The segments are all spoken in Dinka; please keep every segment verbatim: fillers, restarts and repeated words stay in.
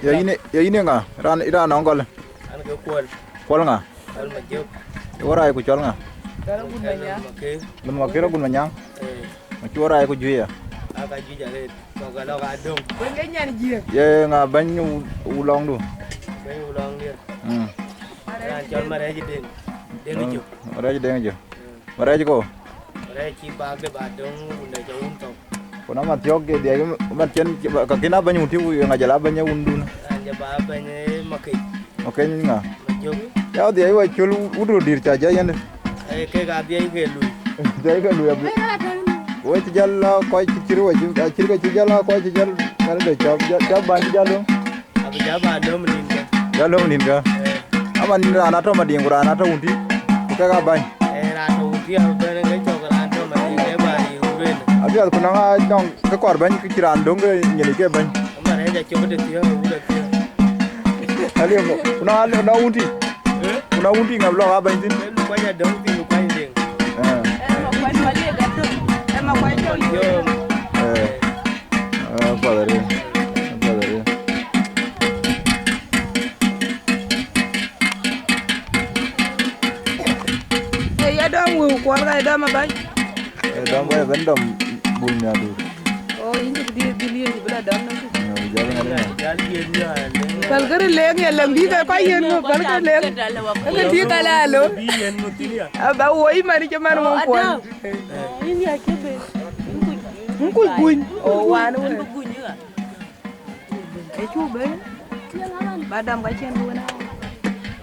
Ye yïn, ye yïn ŋa? Ran, ran nɔŋ gɔl. An ke Kuɔl. Kuɔl ŋa? Kuɔl Majök. Ye wä rac ku cɔl ŋa? Kuɔl Gun Manyaŋ. Gun Makir, Gun Manyaŋ. Eh. Ku cï wä rac ku juëc ya? Aka juëc arëët. Kɔk alɔk adöŋ. Wek ke nyan jiëk. Ye ŋa bɛ̈ny u, u lɔŋdu? Bɛ̈ny u lɔŋdiɛ̈. Mm. Raan cɔl Marɛɛc Deŋ. Deŋ Jök. Marɛɛc Deŋ Jök. Mm. Marɛɛc ko? Marɛɛc cï baak de ba döŋ wun de ca wun thɔ̈k. Ku na ma thiɔ̈k ke dhiac, man cien, ka kïn a bɛ̈ny wun tï, ku ŋa jɔl a bɛ̈ny wundun? Raan jɔ ba bɛ̈ny Makec. Makec ŋa? Majök. Ya dhiac wa col wut röt dïr ca jɔ yɛn. Ee, kek a dhiac ke lui. Dhiac ke lui abi. Wek cï jɔl la kɔc cï cïr wek cï, acïr ke cï jɔl la kɔc cï jɔl, ŋa de cɔp, jɔl, jɔl bäny jɔl döŋ. Abï jɔl ba löm nïn kë. Jɔl löm nïn kë. Eh. Aman raan atɔ̈ Madiŋ ku raan atɔ̈ wun tï, ku kek a bäny. Eh, raan tɔ̈ wun tï abï bɛ̈n ke cɔk raan tɔ̈ Madiŋ ke ba yï wun. Apiɛth ku nɔŋ a nɔŋ ke kɔɔr bɛ̈ny ke cï raan döŋ ke nyin ke bɛ̈ny. Aman rɛɛc acök de thiɔ̈k, wun de thiɔ̈k. Aliu, ku nɔŋ, nɔŋ wun tï. Eh? Ku nɔŋ wun tï ŋa bï lɔk a bɛ̈ny thïn. Ë, kuany adöŋ thïn, kuany Deŋ. Eh. Ë, ma kuany Maliek adöŋ. Ë, ma kuany Jɔŋ. Jɔŋ. Eh. Eh, apath arëët. Apath arëët. Ë, ya dɔm wëu kuɔl ka ya dɔm abany. Ë, dɔm ka ya ben dɔm bul miadu. Oh, yïn cï dhil, dhil yen cï bï la dɔm nɔm. Jal ŋa de? Jal yen ya. Pal kë ri leŋ ya leŋ dï ka kɔc yen ŋö, pal kë leŋ. Kë dï ka la lo. Dï yen ŋö thïn ya. Aba woi man cï man won kuɔl. Yïn ya cï be. Yïn kuc guny. Oh, wan wë. Yïn kuc guny ya. Ë cuk bɛ̈n, ba dam ka cïn ku wën a.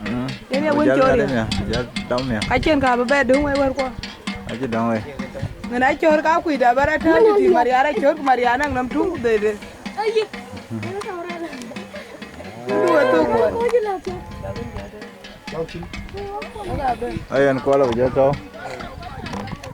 Mm. Yen ye wën cɔɔr ya. Jal dam ya. Ka cïn ka bï bɛ döŋ wei wär kuɔ. Acï döŋ wei. Ŋën a cɔɔr ka kuc da bä rɔt tääu tï Marian a cɔɔr ku Marian naŋ nɔm tuŋ ku dhëëdë. Ayi. Ku du wä thok kuɔ. Ayen kuɔl abï jɔ tɔ̈u.